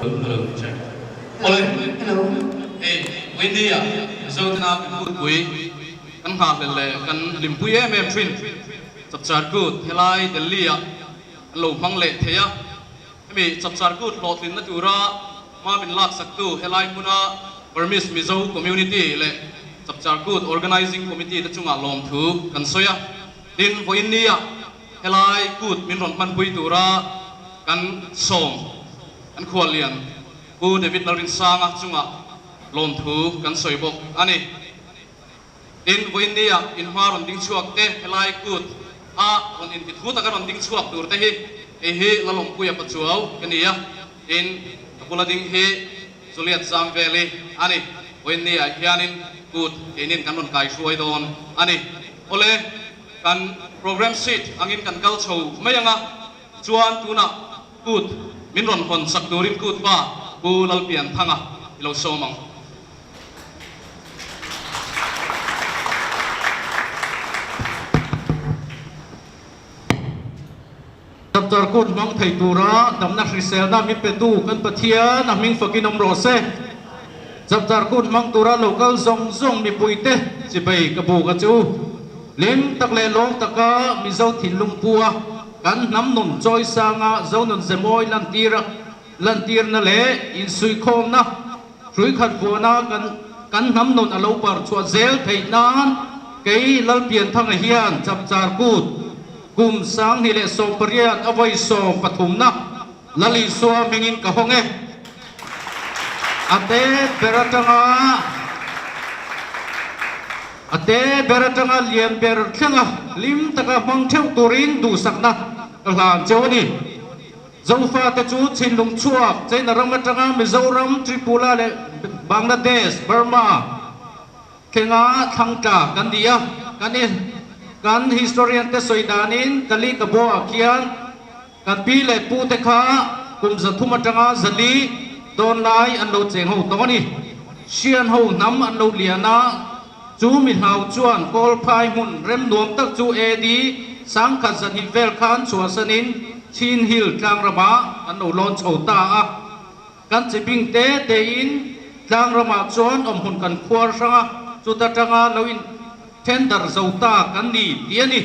Hello, check. Awle, Hello. Hei, Wendy-a Mizo tena kan kutpui kan nghahhlelh leh kan hlimpui em em thin. Chapchar Kut helai Delhi-ah an lo hmang leh thei a. Hemi Chapchar Kut hlawhtlinna tura hma min laksaktu helai hmuna Burmese Mizo Community leh Chapchar Kut Organising Committee te chungah lawmthu kan sawi a. Tin, vawiinnia helai kut min rawn hmanpui tura kan sawm kan khuallian Pu David Lalrinsanga chungah lawmthu kan sawi bawk a ni. Tin, vawiinnia inhma rawn ding chhuak te, helai kut a rawn inti thu taka rawn ding chhuak tur te hi kei hi Lalawmpuia Pachuau ka ni a, tin, ka bula ding hi Juliet Zamveli a ni. Vawiinnia hianin kut keinin kan rawn kaihruai dawn a ni. Awle, kan programme sheet angin kan kal chho mai ang a, chuan tunah kut min rawn hawn sak turin kut pa Pu Lalpianthanga i lo sawm ang. Chapchar Kut hmang thei tura damna hriselna min petu kan Pathian a hming fakin awm rawh se. Chapchar Kut hmang tura lo kal zawng zawng mipuite chibei ka buk a chu. Hlim tak leh lawm taka Mizo thinlung pu a kan hnam nun chawi sanga Zonun Zemawi lantir a lantirna leh insuihkhawmna Hrui khat vuana kan kan hnam nun a lo par chhuah zel theih nan kei Lalpianthanga hian Chapchar Kut kum 2018 a vawi 13na Lal Isua hmingin ka hawng e. A te ber atanga a te ber atanga lian ber thlenga hlim taka hmang theuh turin duhsakna ka hlan cheu a ni. Zofate chu Chhinlung chhuak China ram atanga Mizoram, Tripura leh Bangladesh, Burma, thlenga thlang tla kan ni a. Kan i kan historian te sawi danin Kali Kaboa khian kan pi leh pu te kha kum 300 atanga 400 dawn lai an lo cheng ho tawh a ni. Sian ho hnam an lo lian a, chu mi hlau chuan Kawlphai hmun rem nuam tak chu AD 1100 vel khan chhuahsanin Chin Hill tlangrama an lo lawn chho ta a. Kan chi bing te tein tlangram-ah chuan awmhmun kan khuar hrang a, chuta tanga lo in tender zo ta kan ni tih a ni.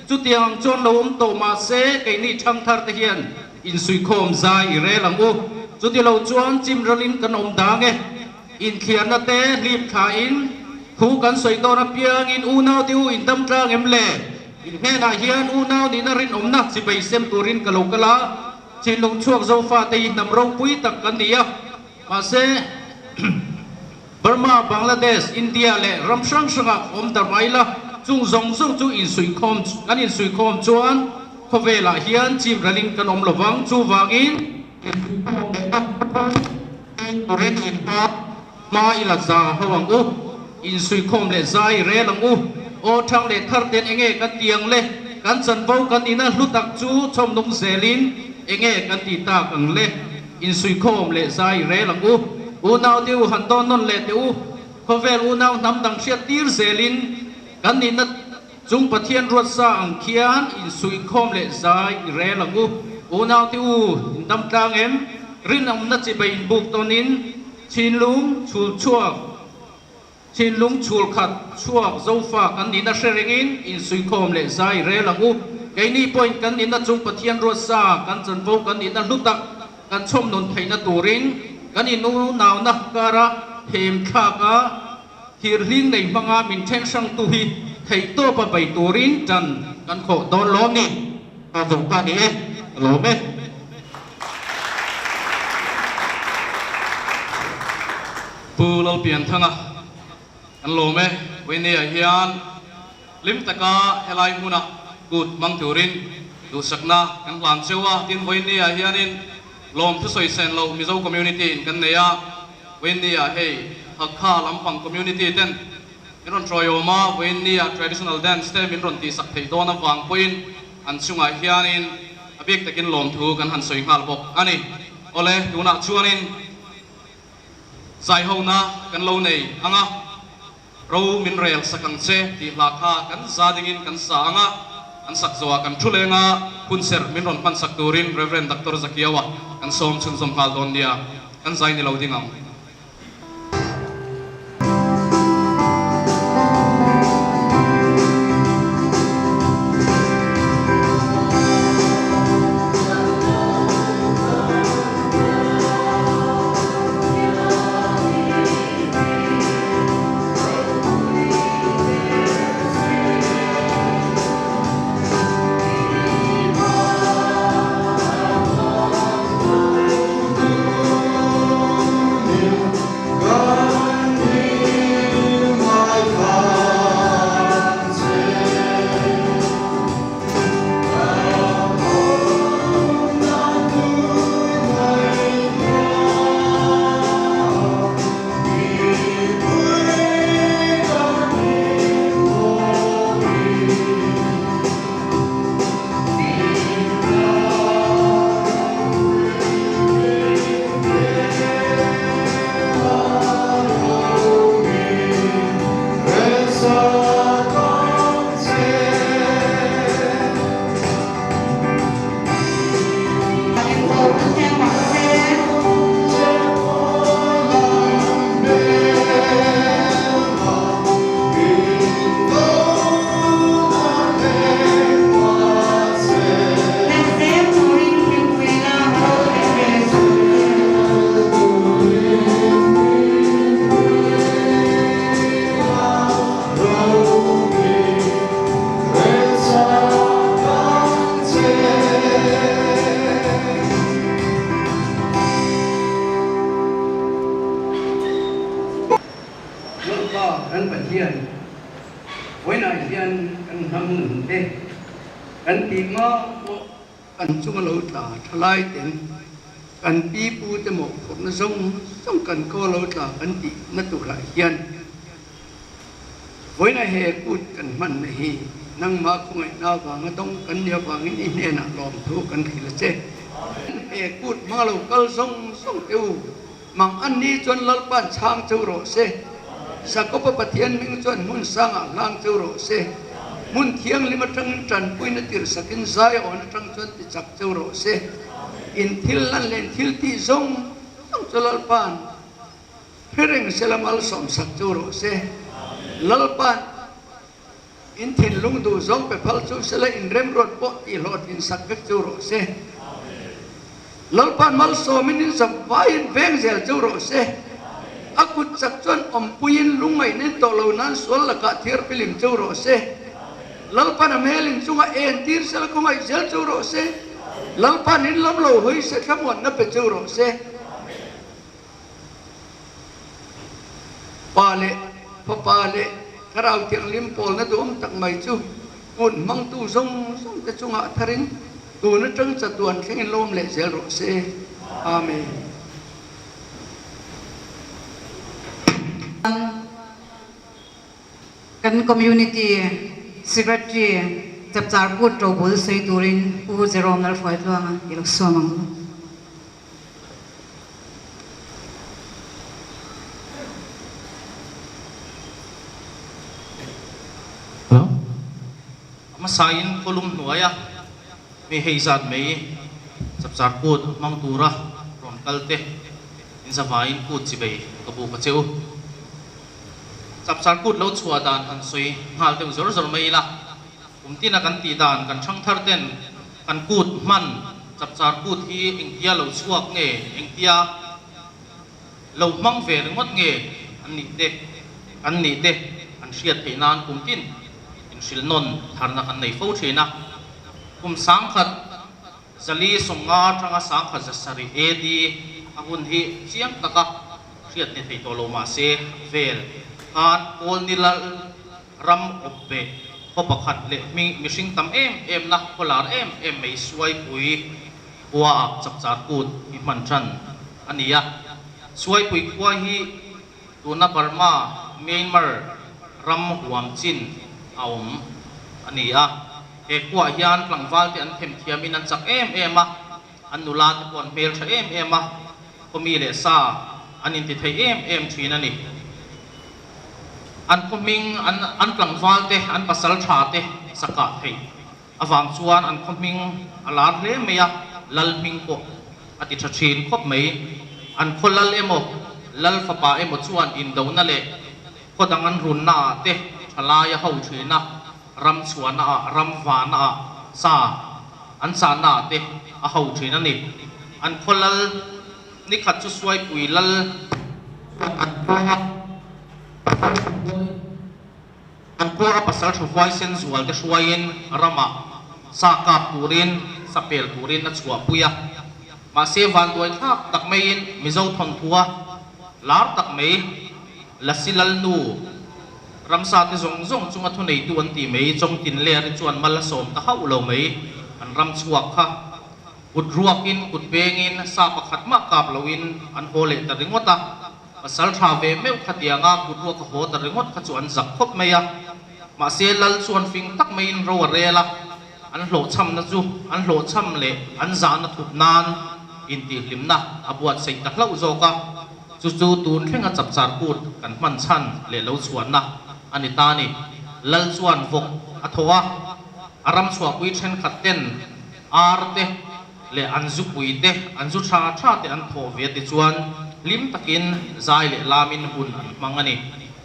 Chutiang ang chuan lo awm tawh mah se keini thangthar te hian insuihkhawm zai i rel ang u. Chuti lo chuan chim ralin kan awm dang e. Inthliarna te hlip thlain thu kan sawi dawn apiangin unau te u indam tlang em le? In hnenah hian unau nihna rinawmna chibei sem turin ka lo kal a. Thinlung chhuak Zofate hi hnam ropui tak kan ni a, mahse Burma, Bangladesh, India leh ram hrang hrangah awm ta mai la, chung zawng zawng chu insuihkhawm kan insuihkhawm chuan khawvelah hian chim ralin kan awm lovang, chuvangin insuihkhawm lehna turin inhma hma i la za ho ang u, insuihkhawm leh zai rel ang u, aw thang leh thar ten enge kan ti ang le, kan chanvo kan ina hlu tak chu chhawmnung zelin enge kan ti tak ang le, insuihkhawm leh zai rel ang u, unau te u han dawn nawn leh teh u, khawvel unau hnam dang hriat tir zelin kan nihna chung Pathian ruatsa ang khian insuihkhawm leh zai i rel ang u, unau te u indam tlang em, rinawmna chibai inbuk tawnin. Thinlung chhul chhuak, Thinlung chhul khat chhuak zofa kan nihna hre rengin insuihkhawm leh zai rel ang u. Keini pawhin kan nihna chung Pathian ruatsa kan chanvo kan nihna hlu tak kan chhawm nun theihna turin kan inunauna kara hem thlaka thirhling nei hmanga min then hrangtu hi theihtawpa bei turin tan kan khawh dawn lawm ni. Ka zawh ta ni e, ka lawm e. Pu Lalpianthanga kan lawm e, Vawinia hian hlim taka helai hmuna kut hmang turin duhsakna kan hlan cheu a, tin Vawinia hianin lawm thusawi sen lo Mizo community in kan nei a, Vawinia hei Hakha lampang community ten min rawn tawiawm a, Vawinia traditional dance te min rawn tihsak theih dawn avang pawhin an chungah hianin a bik takin lawmthu kan han sawi nghal bawk a ni. Awle, tunah chuanin zaihona kan lo nei ang a, ro min rel sak ang che tih hla kha kan za dingin kan sa ang a, an sak zawhah kan thu leng a, hunserh min rawn hman sak turin Rev. Doctor Zakiaua kan sawm chhunzawm nghal dawn nia, kan zai ni lo ding ang. Lalpa kan Pathian, vawiinah hian kan hnam nun te kan tih hma pawh kan chunga lo tla thalai ten kan pi pu te mawhphurhna zawng zawng kan ko lo tla kan tih na turah hian vawiinah he kut kan hmanna hi nangmah khawngaihna avanga dawng kan nih avangin i hnenah lawmthu kan hrilh a che. He kut hma lo kal zawng zawng teh u. Mang an ni chuan Lalpa'n chhang cheu rawh se. Jakoba Pathian hming chuan hmun sangah hlang cheu rawh se. Hmun thianghlim atangin tanpuina tirhsakin Zion atang chuan ti chak cheu rawh se. In thil lan leh in thil tih zawng zawng chu Lalpa'n hre reng sela malsawmsak cheu rawh se. Lalpa'n In thinlung duh zawng pe phal chu sela in remruat pawh tih hlawhtlin sak vek chu rawh se. Lalpa'n malsawmin in zam vaiin veng zel chu rawh se. A kut chak chuan awmpuiin lungngaihnin tawh lo nan sual lakah thiar pilim chu rawh se. Lalpa'n a hmel in chungah en tir sela khawngaih zel chu rawh se. Lalpa'n in lam lo hawi se thlamuanna pe chu rawh se. Pa leh Fapa leh Thlarau Thianghlim pawlna duhawm tak mai chu kut hmangtu zawng zawng te chungah tharin tun atang chatuan thlengin lawm leh zel rawh se. Amen. Kan Community Secretary Chapchar Kut Tobul sawi turin Pu Jerome Lalhruaitluanga i lo sawm ang u. Hello. A hmasain khawlum hnuaia mi hei zat mai chapchar kut hmang tura rawn kal te in zavaiin kut chibei ka buk a che u. Chapchar kut lo chhuah dan han sawi nghal deuh zawr zawr mai ila. Kum tina kan tih dan kan thangthar ten kan kut hman chapchar kut hi engtia lo chhuak nge, engtia lo hmang ve ringawt nge an nih te, kan nih te an hriat theih nan kum tin inhrilh nawn tharna kan nei fo thin a. Kum 1000 450 atanga 1170 AD a hun hi chiang taka hriat ni thei tawh lo mah se vel khan Kawlnilal Ram awp ve khaw pakhat leh hming mihring tam em em na khaw lar em em mai Suaipui khua ah chapchar kut hi hman tan a ni a. Suaipui khua hi tuna Burma, Myanmar ram huam chin a awm a ni a. He khuaah hian tlangval te an themthiam in an chak em em a, an nula te pawh an hmel tha em em a, khaw mi leh sa an inti thei em em thin a ni. An khaw hming, an an tlangval te, an pasal tha te sakah theih avang chuan an khaw hming a lar hle mai a, lal hming pawh a ti tha thin khawp mai. An khaw lal emaw, lal fapa emaw chuan indona leh khaw dang an runna ah te thalai a ho thin a, ram chhuahna ah, ram vahna ah, sa an chahna ah te a ho thin a ni. An khaw lal. Ni khat chu Suaipui lal chuan an khuaa pasal tha huai an khuaa pasal tha huaisen zual te hruaiin ramah sa kap turin sa pel turin a chhuahpui a. Mahse vanduai thlak tak maiin Mizo thawnthua lar tak mai Lasi Lalnu ramsa te zawng zawng chunga thuneitu an tih mai Chawngtinleri chuan mal a sawm ta hauh lo mai an ram chhuak kha. Kut ruakin, kut pengin, sa pakhat mah kap loin an haw leh ta ringawt a. Pasal tha ve meuh khatianga kut ruak a haw ta ringawt kha chu an zak khawp mai a. Mahse Lal chuan fing tak maiin ro a rel a, an hlawhchhamna chu an hlawhchham leh an zahna thup nan intihhlimna a buatsaih ta hlauh zawk a. Chu chu tun thlenga chapchar kut kan hman chhan leh lo chhuanna a ni ta a ni. Lal chuan vawk a thaw a, a ram chhuahpui thenkhat ten Ar te leh an zupui te, an zu tha tha te an thawh ve tichuan hlim takin zai leh lamin hun an hmang a ni.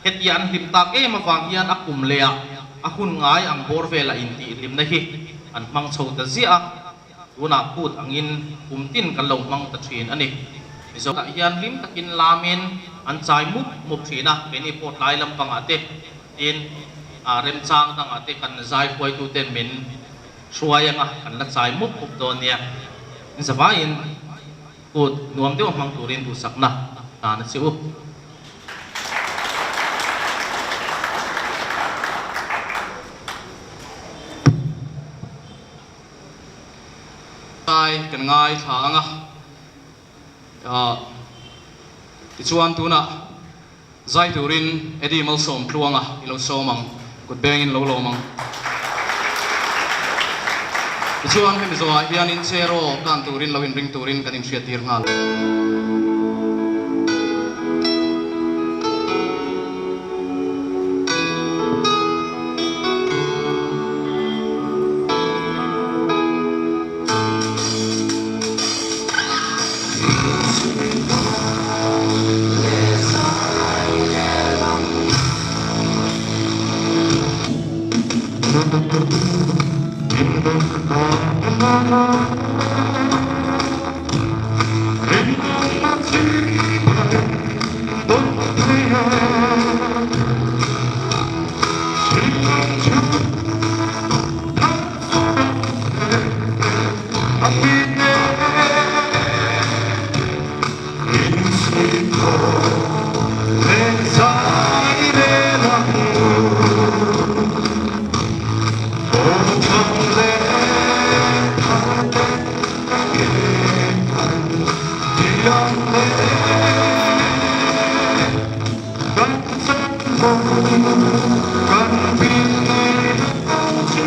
Hetia an hlim tak em avang hian a kum leh ah a hun ngai ang bawr velah intih hlimna hi an hmang chho ta ziah a, tunah kut angin kum tin kan lo hmang ta thin a ni. Mizo ah hian hlim takin lamin an chai mup mup thin a, keini pawh tlai lampangah te tin remchang dangah te kan zai huaituten min Hruai anga kan la chai mup mup dawn nia. In zavaiin kut nuam deuh hmang turin duhsakna tan a che u. Zai kan ngaithla anga tichuan tunah Zai turin Eddie Malsawm Tluanga i lo sawm ang, kut bengin lo lawm ang. Tichuan hemi zawhah hianin Cheraw kan turin lo inring turin kan inhriattir nghal. Zai rel ang u. Aw thang leh thar te eng kan ti ang le. Kan chanvo kan bil ngei ang chu.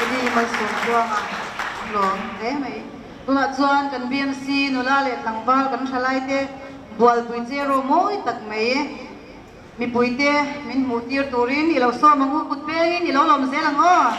Eddie Malsawmtluanga an lawm hle mai. Tunah chuan kan BMC nula leh tlangval kan thalaite bualpui che rawh mawi tak mai mipuite min hmuh tir turin i lo sawm ang u, kut pengin i lo lawm zel ang aw.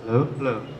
Hello, hello.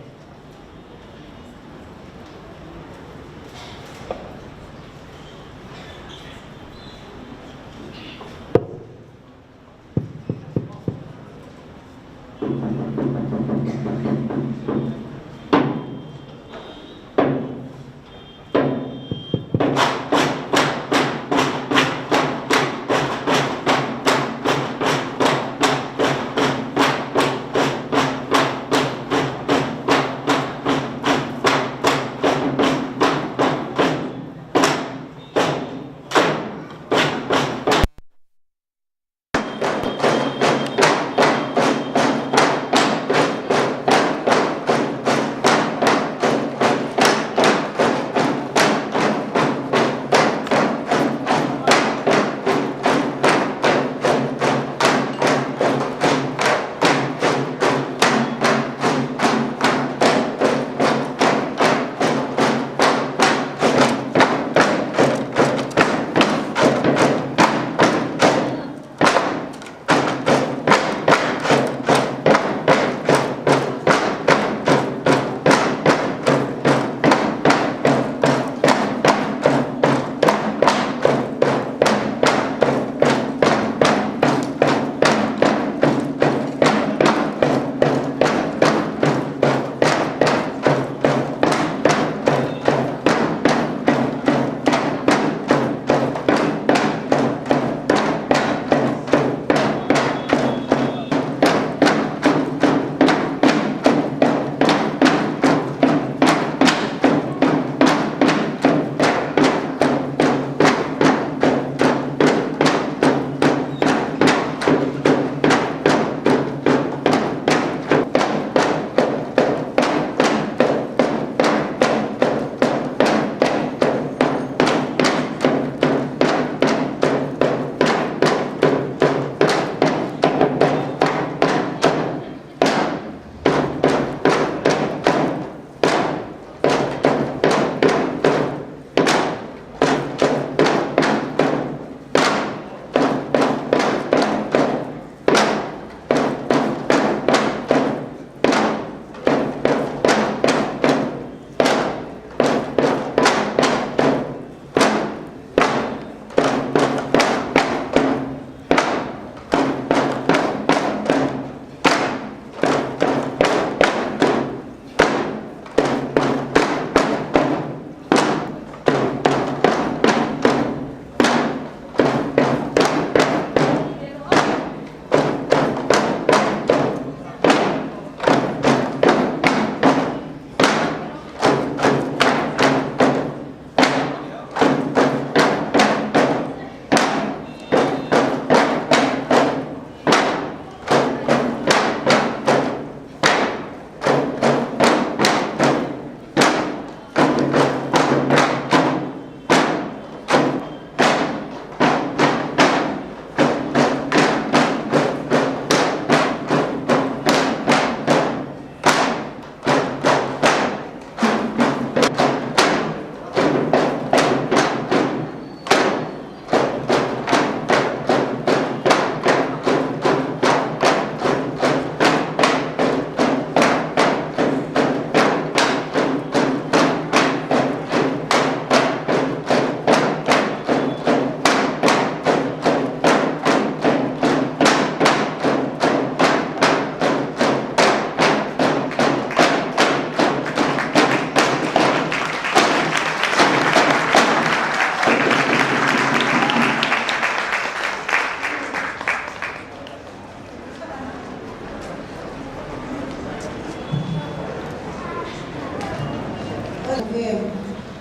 tak em.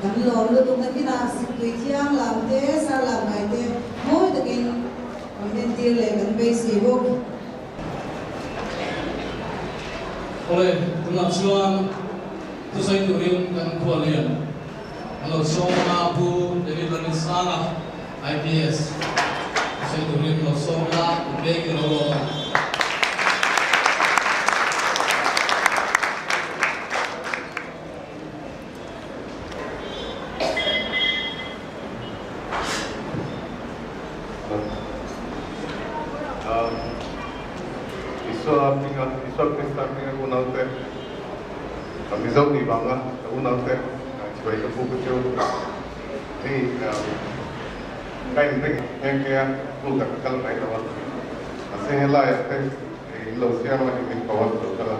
Kan lawm lutuk nakinah Sikpui thiang lam te, sar lam ngai te mawi takin rawn entir leh kan beisei bawk. Awle, tunah chuan thusawi turin kan khualian an lo sawm a, Pu David Raninsanga, IPS, thusawi turin lo sawm la, kut bengin lo lawm ang. Isua hminga, Isua Krista hminga unaute, ka Mizo nih vanga ka unaute chibai ka pu ka chu hei ka inring nghe nghe a, school tak ka kal mai lo a, mahse helaiah te in lo siam a hei min ko a ka lo kal a,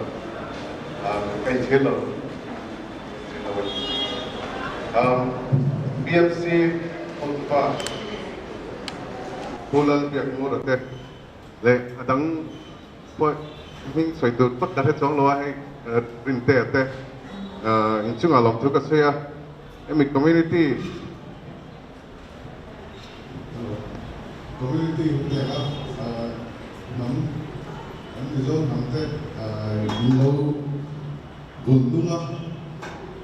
ka inchhir lo. BMC hotupa Pu Lalbiakngura te leh a dang pawh hming sawi tur tak ka hre chuang lo a, hei Rintea te inchungah lawmthu ka sawi a, hemi community Community hun pek a, hnam, kan Mizo hnam te in lo bul hnung a,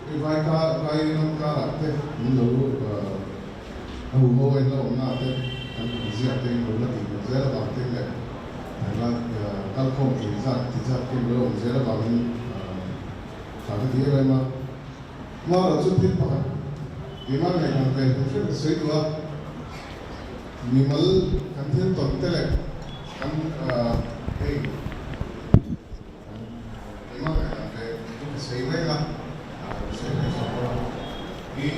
hei vai kar, vai ram karah te in lo a hu ho a in lo awmna ah te kan hnam ziak te in lo la tih duh zel avang te leh la kalkhawm thei zat ti zat te in lo awm zel avangin tha ka ti em em a. Mara chu thil pakhat keimah ngaihdan ve hmu hrim sawi duh a, mimal kan thil tawn te leh kan hei kan keimah ngaihdan ve chu ka sawi mai ang a, ka sawi mai zawk bawk a, i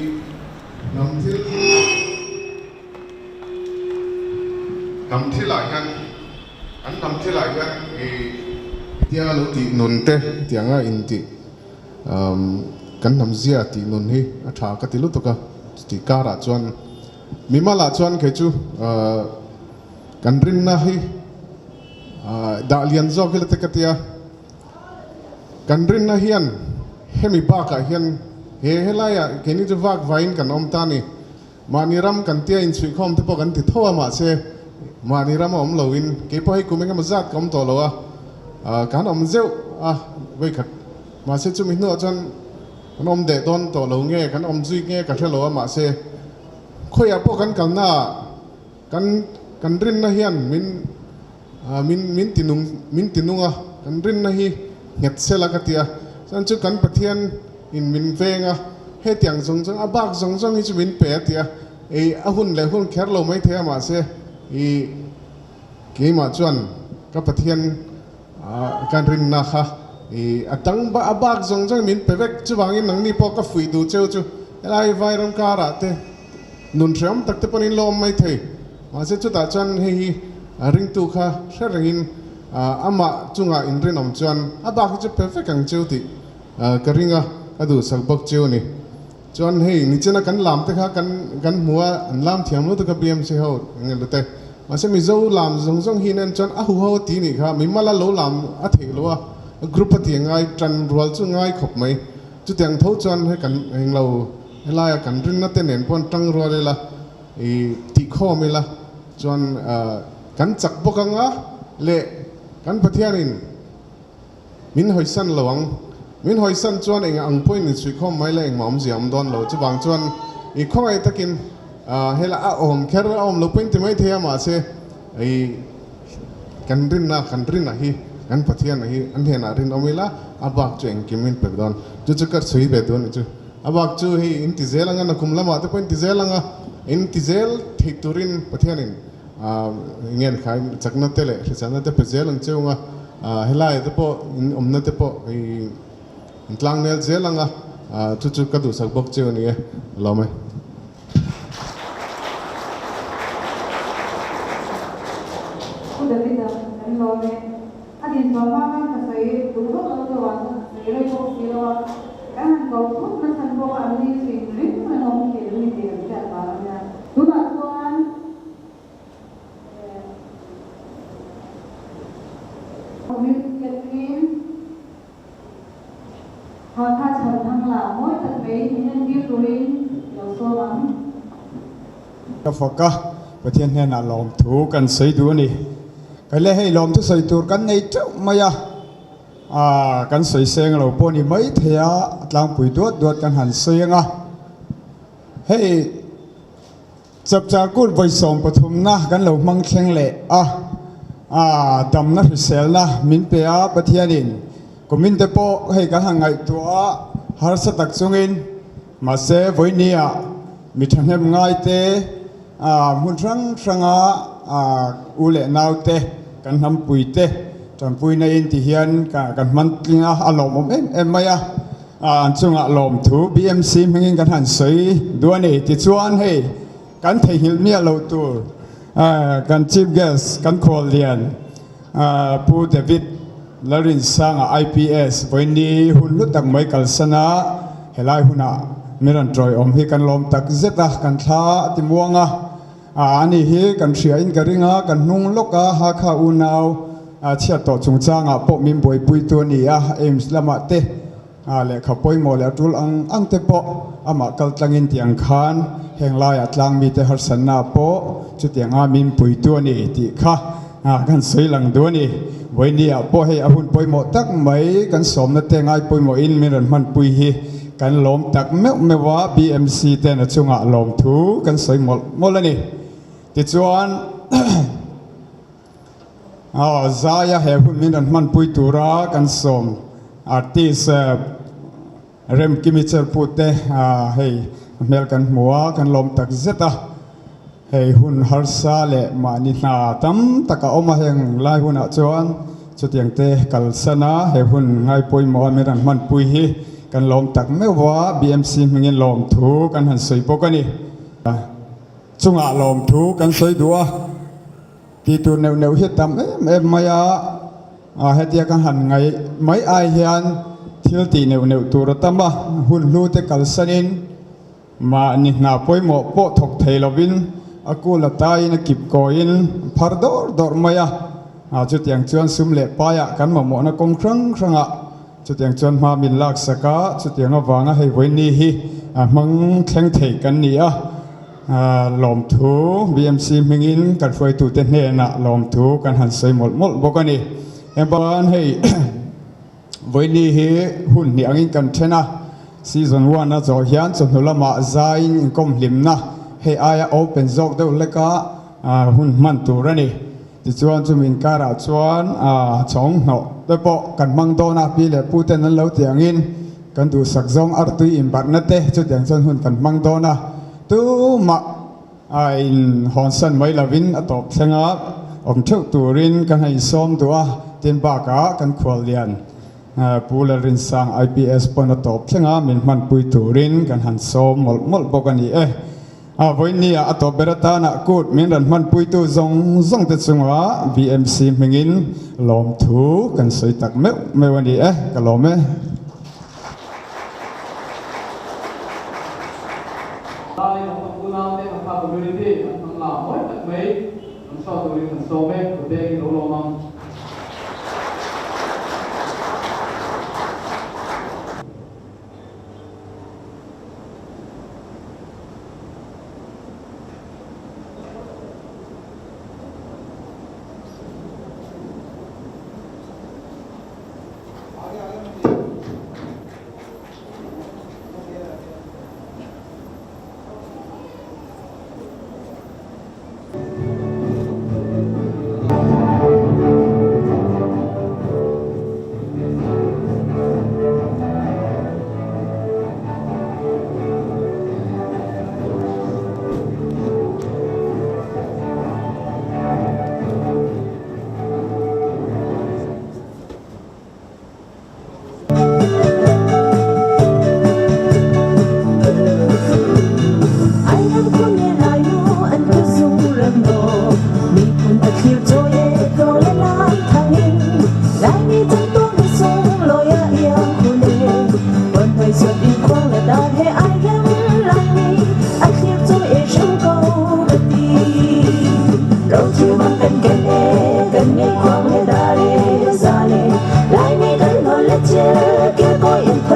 hnam thil hnam thilah hian kan hnam thilah hian i tia lo tih nun te tianga intih. Kan hnam zia tih nun hi a tha ka ti lutuk a, chutih karah chuan mimalah chuan kei chu kan rinna hi dah lian zawk ila te ka tia, kan rinna hian hemi bakah hian he helaiah keini chu vak vaiin kan awm ta a ni, mahni ram kan tia inchhuihkhawm te pawh kan ti tho a mahse mahni ram a awm loin keipawh hei kum engemaw zat ka awm tawh lo a, kan awm zeuh a vawikhat. Mahse chumi hnuah chuan kan awm deh dawn tawh lo nge, kan awm zui nge ka hre lo a, mahse khawiah pawh kan kalna ah kan kan rinna hian min min min ti nung min ti nung a, kan rinna hi nghet sela ka ti a, chuan chu kan Pathian in min veng a, hetiang zawng zawng a bak zawng zawng hi chu min pe a ti a, ei a hun leh hun kher lo maithei a mahse ih keimah chuan ka Pathian Kan rinna kha i a dang a bak zawng zawng min pe vek. Chuvangin nangni pawh ka fuih duh cheu chu helai vairam karah te nun hreawm tak te pawhin in lo awm mai thei. Mahse chutah chuan hei hi ringtu kha hre rengin amah chungah in rinawm chuan a bak hi chu pe vek ang cheu tih ka ring a, ka duhsak bawk cheu a ni. Chuan hei nichina kan lam te kha kan kan hmu a, an lam thiam lutuk a BMC ho eng emaw te. Mahse Mizo lam zawng zawng hi nen chuan a huho a ti nih kha, mimala lo lam a theih lo a, group a ti a ngai, tan rual chu ngai khawp mai. Chutiang tho chuan hei kan englo helaia kan rinna te nen pawh an tang rual ila, i tihkhawm ila chuan kan chak bawk anga leh kan Pathianin Min hawisan lo ang. Min hawisan chuan eng ang pawhin insuihkhawm mai la engmah awmzia awm dawn lo. Chuvang chuan i khawngaih takin hela a awm kher a awm lo pawhin ti mai thei a mahse i kan rinna kan rinna hi kan Pathianna hi an hnenah rinawm ila a bak chu engkim min pe dawn. Chu chu ka sawi ve duh a ni chu. A bak chu hei in ti zel anga nakum lamah te pawhin ti zel anga in ti zel theih turin Pathianin enge an khai chakna te leh hriselna te pe zel ang cheu anga helai te pawh in awmna te pawh i in tlang nel zel anga chu chu ka duhsak bawk cheu a ni e lawm e. Pu Davida kan lawm e. A dinchhuah hma khan ka sawi duh vak lo deuh ah chuan ka sawi rei bawk si lo a, kan han ko phut na chhan pawh kha an ni chu in ring reng awm thei lo ni tih kan hriat vang a nia. Tunah chuan Community atangin. Hakha chhan thang lah mawi tak mai min entir turin lo sawm ang. Ka fak a, Pathian hnenah lawmthu kan sawi duh a ni. Kei le hei lawmthu sawi tur kan nei teuh mai a, aah kan sawi seng lo pawh ni mai thei a, a tlangpui duat duat kan han sawi ang a. Hei Chapchar Kut vawi 13na kan lo hmang thleng leh a, aah damna hriselna min pe a Pathianin kumin te pawh hei kan han ngaihtuah a, harsa tak chungin mahse vawinia mi thahnem ngaite hmun hrang hranga u leh naute kan hnampui te tanpuina in ti hian kan hman tling a, a lawmawm em em mai a, an chungah lawmthu BMC hmangin kan han sawi duh a ni. Tichuan hei kan theihnghilh miah loh tur kan Chief Guest kan khuallian Pu David Lalrinsanga IPS vawiini hun hlu tak mai kalsan a, helai hunah min rawn tawiawm hi kan lawm tak zet a, kan thla a ti muang a, ani hi kan hria in ka ring a, kan hnung lawk a, Hakha unau chhiat tawh chungchangah pawh min buaipuitu a ni a, AIIMS lamah te lehkha pawimawh leh a tul ang ang te pawh amah kal tlangin tiang khan heng laiah tlang mite harsatna pawh chutianga min puitu a ni tih kha kan sawi lang duh a ni. Vawinia pawh hei a hun pawimawh tak mai kan sawmna te ngai pawimawhin min rawn hmanpui hi kan lawm tak meuh meuh a, BMC ten a chungah lawmthu kan sawi mawlh mawlh a ni. Tichuan. Aw Zaia he hun min rawn hmanpui tura kan sawm artist Remkimi Cherpute hei hmel kan hmu a, kan lawm tak zet a. Hei hun harsa leh mahni hna tam tak a awm a heng lai hunah chuan chutiang te kalsan a he hun ngai pawimawh a min rawn hmanpui hi kan lawm tak meuh a, BMC hmingin lawmthu kan han sawi bawk a ni. Chungah lawmthu kan sawi duh a. Tih tur neuh neuh hi tam em em mai a, hetia ka han ngaih mai ai hian thil tih neuh neuh tur a tam a, hun hlu te kalsanin mahni hna pawimawh pawh thawk thei lovin a kul a taiin a kip kawiin a phar dawr dawr mai a, chutiang chuan sum leh paiah kan mamawhna kawng hrang hrangah chutiang chuan hma min laksak a, chutiang avanga hei vawiini hi hmang thleng thei kan ni a. Lawmthu BMC hmingin kan hruaitute hnenah lawmthu kan han sawi mawlh mawlh bawk a ni. Engban hei vawiini hi hun hnih angin kan then a, season one a zawh hian chawhnu lamah zaiin inkawm hlimna hei aia open zawk deuh hleka hun hman tur a ni. Tichuan chumi inkarah chuan chawng hnawh te pawh kan hmang dawn a, pi leh pu ten an lo tih angin kan duhsak zawng artui inbarhna te chutiang chuan hun kan hmang dawn a, tumah a inhawnsan mai lovin a tawp thleng a, awm theuh turin kan han insawm duh a, tin bakah kan khuallian Pu Lalrinsang IPS pawn a tawp thleng a, min hmanpui turin kan han sawm mawlh mawlh bawk a ni e. A vawinia a tawp ber atana kut min rawn hmanpuitu zawng zawng te chunga BMC hmingin lawmthu kan sawi tak meuh meuh a ni e, ka lawm e. Lai lam a unaute Hakha community an hmang la mawi tak mai an hruat turin kan sawm e, kuteng in lo lawm ang.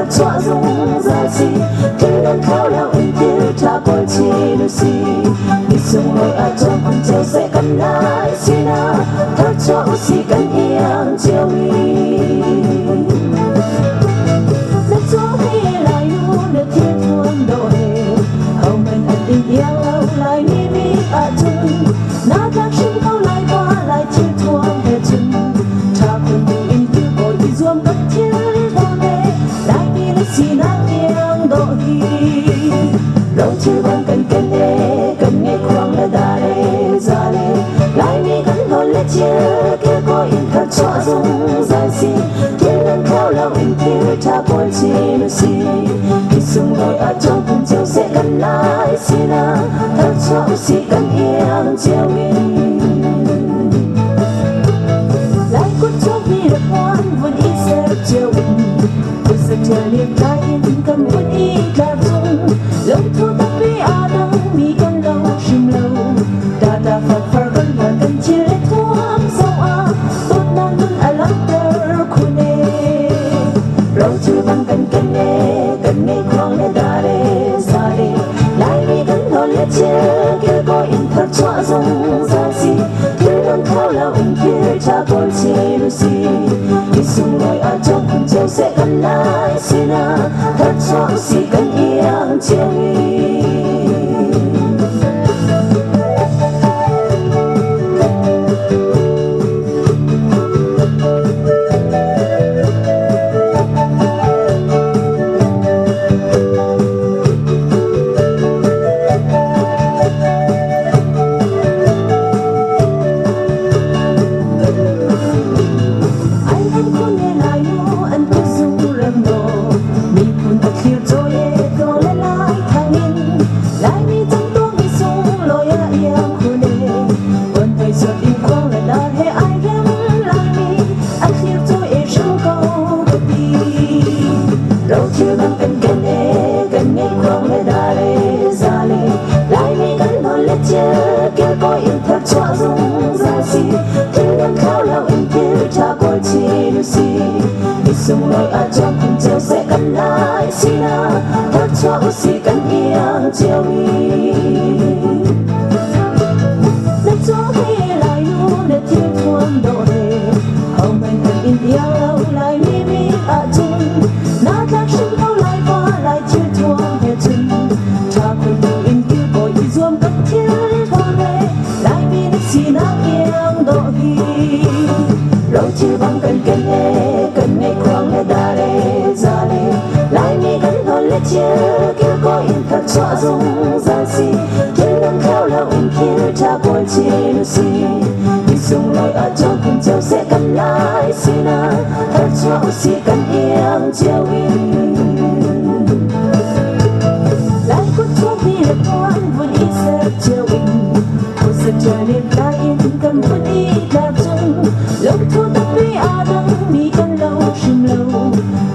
thar chuah zungzal si Thil nan thlau lo in thil tha kawl chin u si Ni sunglawi ah cawm khun cio seh kan lai sinah Thar chuah u si kan iang cio in Na cung he lai nu na thil thuam dawh he Hohmanh an in iang lo lai mi bik ahcun Na tlak hrim ko lai pa lai thil thuam he cun Tha khun ding in thil kawl i zuam kan thil thuam he Laimi na sinak tiang dawh hi Rothil bang kan ken e kan ngeih khuang le dar e za le Laimi kan hlawn le thil kilkawi in tharchuah zungzal si Thil nan thlau lo in thil tha kawl chin u si Hi sunglawi ah cawngphun cio seh kan lai sinah tharchuah u si kan iang cio in Lai kut chuakmi le puan vun i ser cio in Kutza ṭial tlai in kan vun i tlar cung Lungthu tampi aa dangmi kan lo hrim lo Tata fakfar kan hlan kan thil le thuam zoh ah Dawtnak nun a langhter khun e Rothil bang kan ken e kan ngei khuang le dar e za le Laimi kan hlawn le thil kilkawi in tharchuah zungzal si Thil dang thlau lo in thil ṭha kawl chin u si Ni sunglawi ah cawngkhun cio seh kan lai sinah tharchuah u si kan iang cio in Ai han khun e lai nu an tu sung rem do miphun a thlir cawi e tlawng le lai thang in Laimi cang tuak mi sung lawi ah iang khun e Von hoi suat in khuang le dar he ai rem Laimi a thlir cawi e hrim ko ka ti Rothil bang kan ken e kan ngei khuang le dar e za le Laimi kan hlawn le thil kilkawi in tharchuah zungzal si Thil nan thlau lo in thil tha kawl chin u si Ni sunglawi ah cawngkhun cio seh kan lai sinah tharchuah u si kan iang cio in Na cung he lai nu na thil thuam dawh he hohmanh an in iang lo Laimi bik ahcun na tlak hrim ko lai pa lai thil thuam he cun Tha khun bu in kilkawi i zuam kan thil thuam he Laimi na sinak iang dawh hi Rothil bang kan ken e kan ngeih khuang le dar e za le Laimi kan hlawn le thil kilkawi in tharchuah zungzal si Thil nan thlau lo in thil tha kawl chin u si Ni sunglawi ah cawngkhun cio seh kan lai sinah tharchuah u si kan iang cio in Lai kut chuakmi le puan vun i ser cio in Khuasa ṭial in tlai in kan vun i tlar cung Lungthu tampi aa dangmi kan lo hrim lo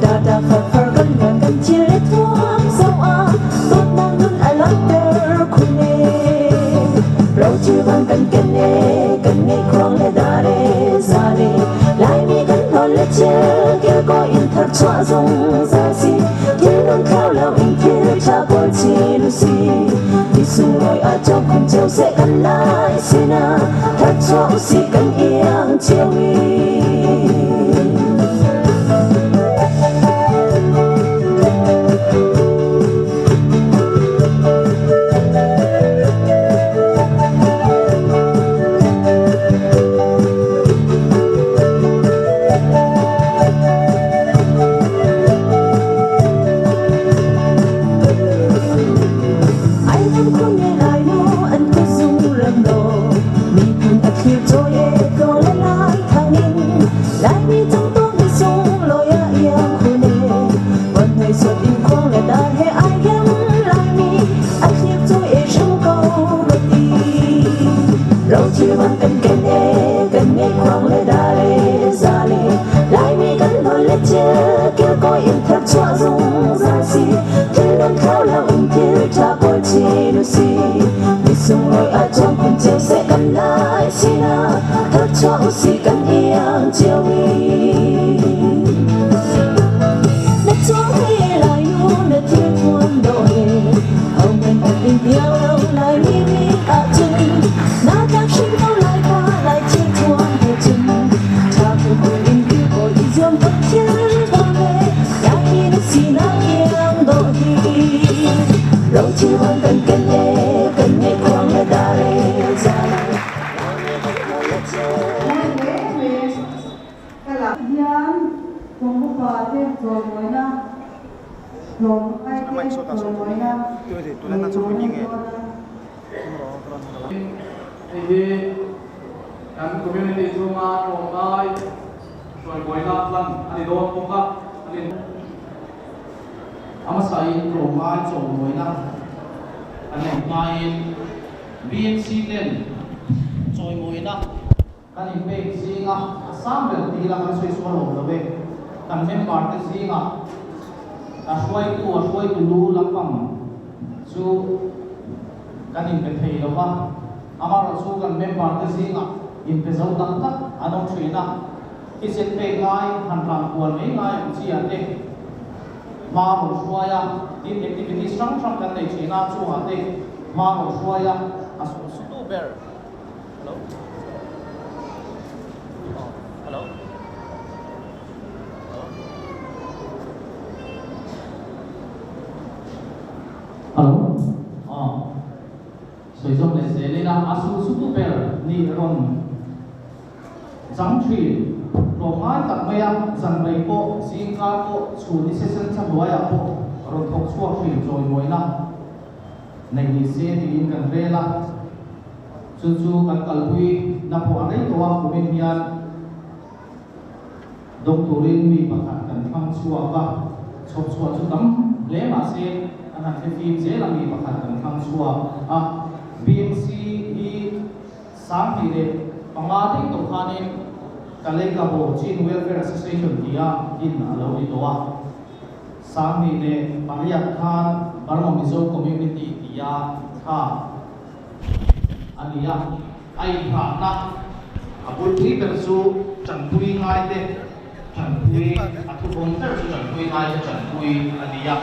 Tata farfar kan hlan kan thil le thuam zoh ah Dawtnak nun a langhter khun e Rothil bang kan ken e kan ngeih khuang le dar e za le Laimi kan hlawn le thil kilkawi in tharchuah zungzal si Thil nan thlau lo in thil tha kawl chin u si Ni sunglawi ah cawngkhun cio seh kan lai sinah tharchuah u si kan iang cio in Ai lam khun e lai nu an tu sung ram do miphun a thlir cawi e tlawng le lai thang in Laimi cang tuak ni sung lawi ah iang khun e Von hoi suat in khuang le dar he ai rem Laimi a thlir cawi e hrim ko ka ti Rothil bang kan ken e kan ngeih khuang le dar e za le Laimi kan hlawn le thil kilkawi in tharchuah zungzal si Thil nan thlau lo in thil tha kawl chin u si Ni sunglawi ah cawngkhun cio seh kan lai sinah tharchuah u si kan iang cio in Na cung he Thil kan ken e, kan ngei khuang le dar e, zan Laimi kan hmuh le cu. Mawi hle mai ka lah hian kum upa te chawimawina tlawmngai te chawimawina nei tur a ni dawn a. Hei hi kan community chhunga tlawmngai chawimawina hlan a ni dawn bawk a, a ni. A hmasain tlawmngai chawimawina an neih hmain BMC ten chawimawina kan inpek zinga a sang ber tih ila kan sawi sual awm lo e. Kan member te zingah a hruaitu a hruaitu lu lampang chu kan inpe thei lo va, amaherawhchu kan member te zingah inpe zo tak tak an awm thin a. Thisen pek ngai, han ran kual mai ngai ang chi ah te hma rawn hruai a, tin activities hrang hrang kan nei thin a, chungah te hma rawn hruai a, a sum sutu ber. Hello. Oh, hello. Hello. Hello. Oh. Sawi zawm leh zel ila, a sum sutu ber ni rawn Chang thin, tlawmngai tak maia zan rei pawh, zingkar pawh, chhun ni session tha hnuaiah pawh rawn thawk chhuak thin chawimawina nei ni se tiin kan rel a, chu chu kan kalpui na pawh a rei tawh a, kumin hian dawng turin mi pakhat kan thlang chhuak a, chhawp chhuah chu tam hle mahse an han thlifim zel a mi pakhat kan thlang chhuak a, BMC hi. 25 daih tawh khanin Kaleikabo Chin Welfare Association tia din a lo ni tawh a. 28 khan Burma Mizo Community tia thla a ni a. A inhrahna a bulpui ber chu tanpui ngaite tanpui, a thubawm ber chu tanpui ngaite tanpui a ni a.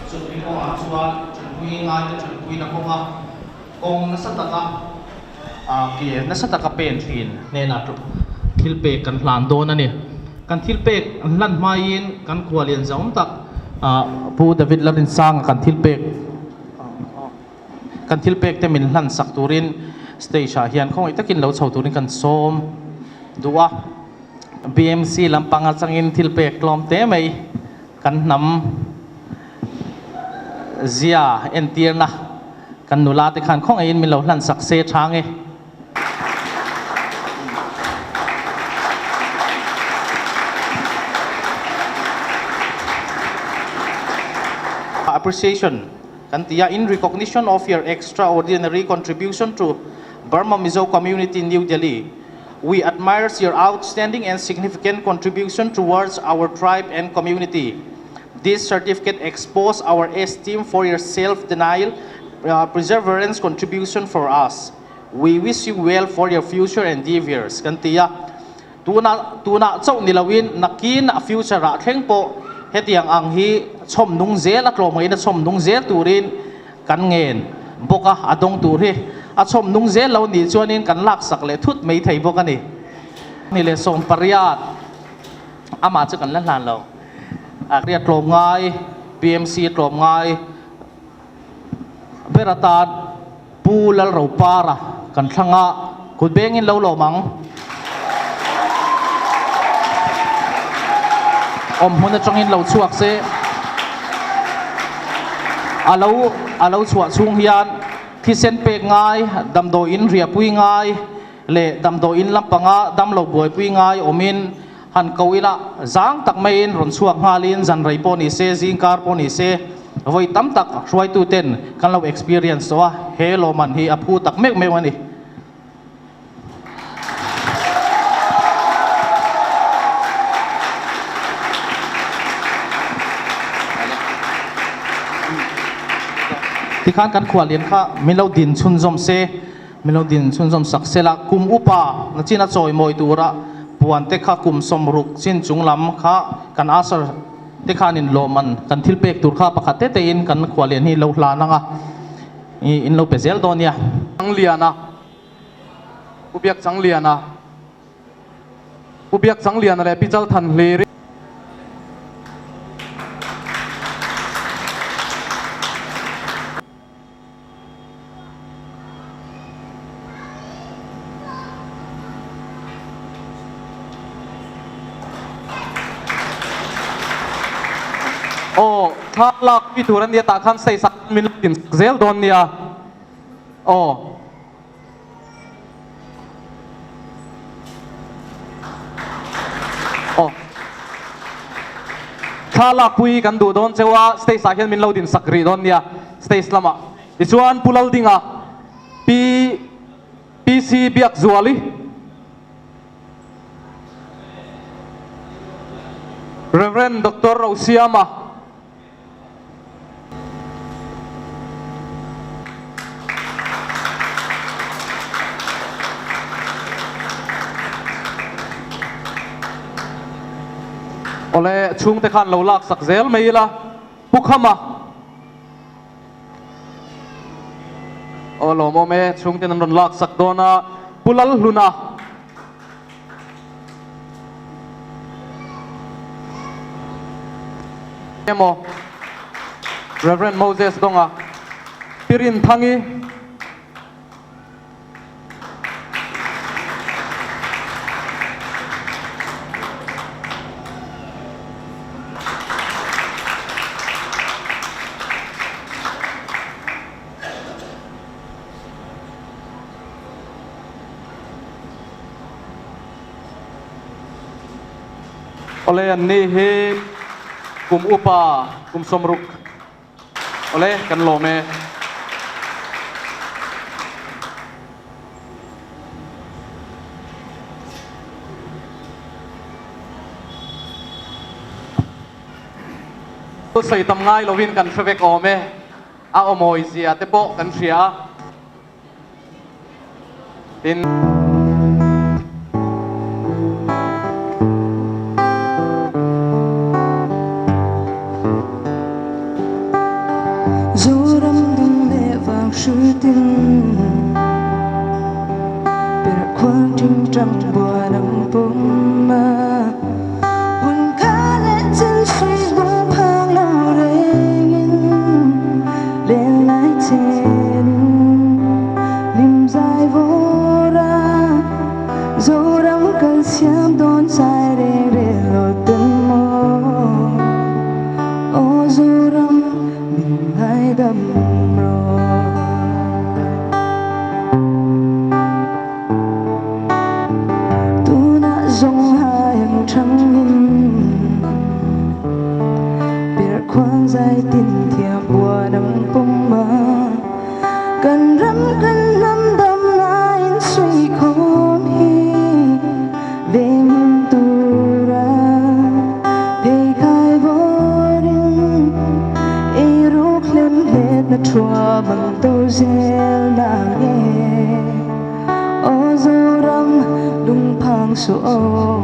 Chumi kawngah chuan tanpui ngaite tanpuina kawnga Kawng nasa taka ke nasa taka pen thin hnenah thil pek kan hlan dawn a ni. Kan thil pek an hlan hmaiin kan khua lian zawng tak Pu David Lalrinsanga kan thil pek kan thil pek te min hlan sak turin stage ah hian khawngaih takin lo chho turin kan sawm duh a. BMC lampang atangin thil pek tlawm te mai kan hnam zia entirna kan nula te khan khawngaihin min lo hlan sak se tha nge. Appreciation kan ti a, in recognition of your extraordinary contribution to Burma Mizo community New Delhi. We admires your outstanding and significant contribution towards our tribe and community. This certificate exposes our esteem for your self-denial, perseverance contribution for us. We wish you well for your future endeavors. Kan ti a, tuna tuna chauh ni loin nakin a future ah thleng pawh hetiang ang hi chhawm nung zel a tlawmngaiin a chhawm nung zel turin kan ngen bawk a, a dawng tur hi a chhawm nung zel lo nih chuanin kan laksak leh thut mai thei bawk a ni. Ni leh 18 amah chu kan la hlan lo. A riat tlawmngai, PMC tlawmngai ber atan Pu Lalropara kan thlang a, kut bengin lo lawm ang. Awm hmun atangin lo chhuak se, a lo a lo chhuah chhung hian thisen pek ngai, damdawiin riahpui ngai leh damdawiin lampanga damlo buaipui ngai awmin han ko ila zang tak maiin rawn chhuak nghalin zan rei pawh ni se, zingkar pawh ni se, vawi tam tak hruaituten kan lo experience tawh a, he lawmman hi a phu tak meuh meuh a ni. Tikhan kan khuallian kha min lo din chhunzawm se. Min lo din chhunzawm sak se la, kum upa na chin a chawi mawi tura puan te kha kum 60 chin chung lam kha kan usher te khanin lawmman kan thil pek tur kha pakhat te tein kan khuallian hi lo hlan ang a, i in lo pe zel dawn nia. Changliana, Pu Biak Changliana, Pu Biak Changliana leh Pi Chalthan Hliri. Aw, thla lak pi tur a nia tah khan stage ah min lo din sak zel dawn nia. Aw. Aw. Thla lak pui kan duh dawn cheu a, stage ah hian min lo din sak rih dawn nia, stage lamah. Tichuan Pu Laldinga, Pi PC Biakzuali, Rev. Doctor Rosiama. Awle, chhungte khan lo lak sak zel mai ila, Pu Khama. Aw lawmawm e, chhungten an rawn lak sak dawn a, Pu Lalhluna. Emaw Rev. Moses Donga, Pi Rinthangi. Awle an ni hi kum upa kum sawmruk awle kan lawm e. Sawi tam ngai lovin kan hre vek awm e. A awmawi zia te pawh kan hria a. Tin. Zoram dung leh vang hruitin Perh khuang tingtang buan ang pum a Hun kha leh chin sui lung phang lo rengin Len lai chenin lim zai vawr a Zoram kan siam dawn chai reng rel lo ten maw Aw Zoram min ngaidam rawh. Tunah zawng hai ang thangin Perh khuang zai tin thiam buan ang pawm a Kan ram kan hnam dam laiin suikhawm hi Venghim tura pheikhai vawrin Eiruk hlem hletna thuam ang to zel na nge Aw Zoram lungphang suh aw.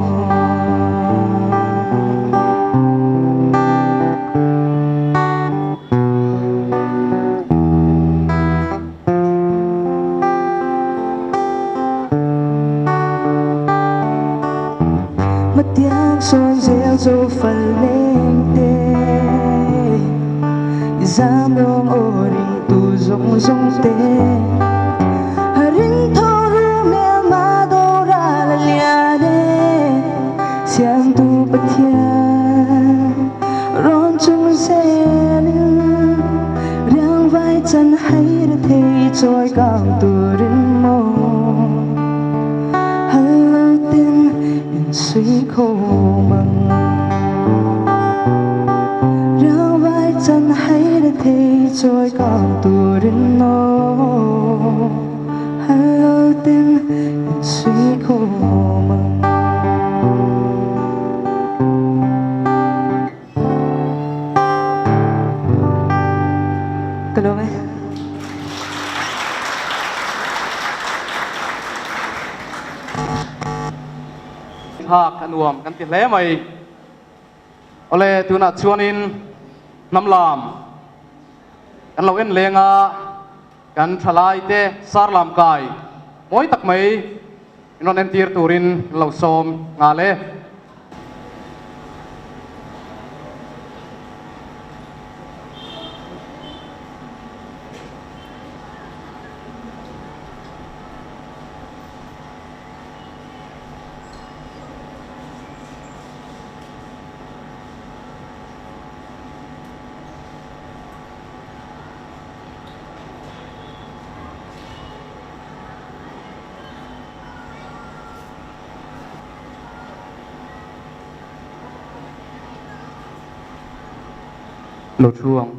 Hmatiang sawn zel zo fal leng te I zam lawng aw ringtu zawng zawng te Ring tho ru mel ma do ra la lian e Siamtu Pathian rawn chung zelin Riang vai chan hai ra thei chawi kang turin maw Hal lo tin in sui khawm ang Riang vai chan hai ra thei chawi kang turin maw Hal lo tin in sui khawm ang. Ka lawm e. Thlak a nuam kan ti hle mai. Awle tunah chuanin hnam lam kan lo en leng a, kan thalai te sar lam kai mawi tak mai in rawn entir turin kan lo sawm nghal e. Lo thu ang.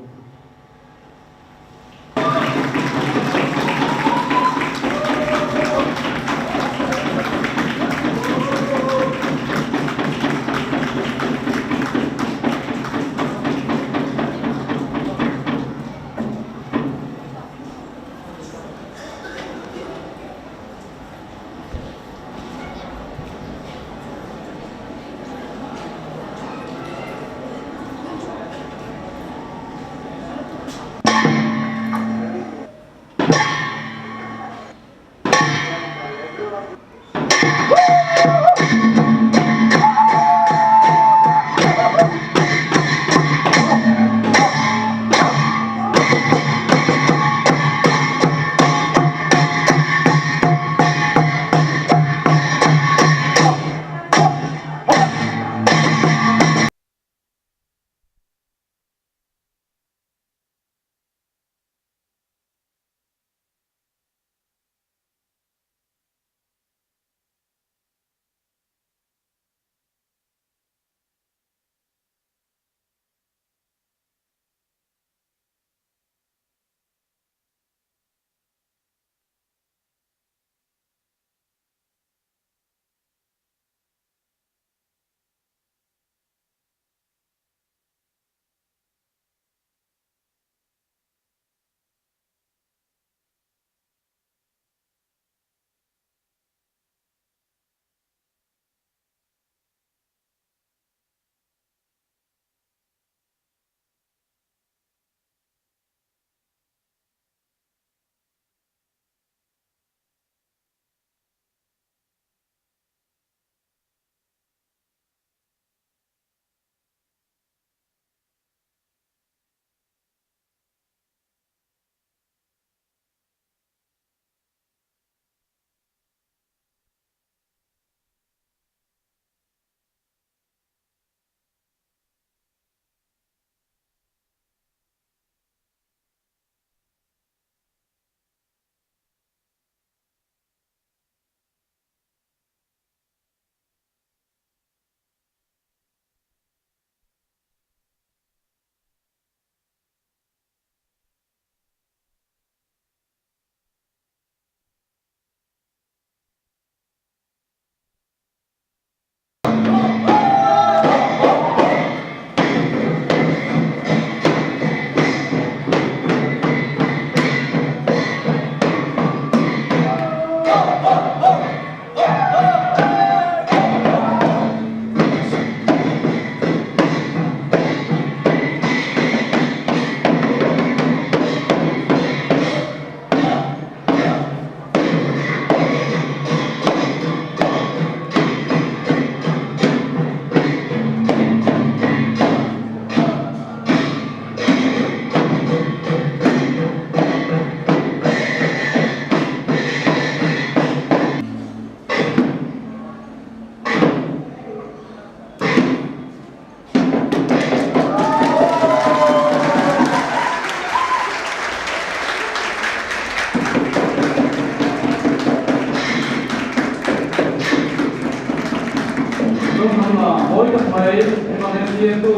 Mawi tak mai min rawn entirtu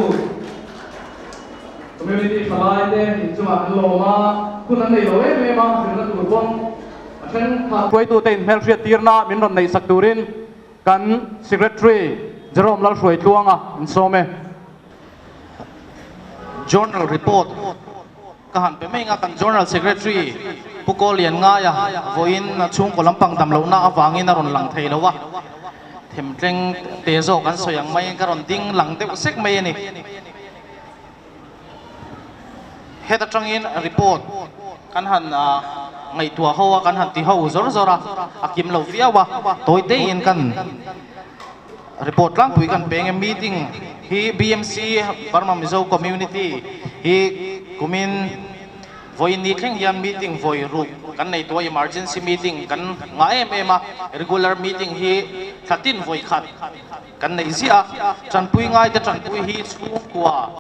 community thalai te inchungah an lawm a, hun an nei lo em em a, zirna tur pawn a then khat. Hruaitute inhmelhriat tirna min rawn neihsak turin kan Secretary Jerome Lalhruaitluanga in sawm e. Journal report ka han pe mai ang a, kan Journal Secretary Pu Kawlian Ngaia vawiin chhungkaw lampang dam lohna avangin a rawn lang thei lo a, themtleng te zawk an sawi ang maiin ka rawn ding lang deuh sek mai a ni. Heta tangin report kan han ngaihtuah ho a, kan han ti ho zawr zawr a, a kim lo viau a, tawi teiin kan report tlangpui kan peng e. Meeting hi BMC Burma Mizo Community hi kumin vawiin ni thleng hian meeting vawi ruk kan nei tawh a, emergency meeting kan ngah em em a, regular meeting hi thla tin vawi khat kan neih ziah a, tanpui ngaite tanpui hi chhungkua.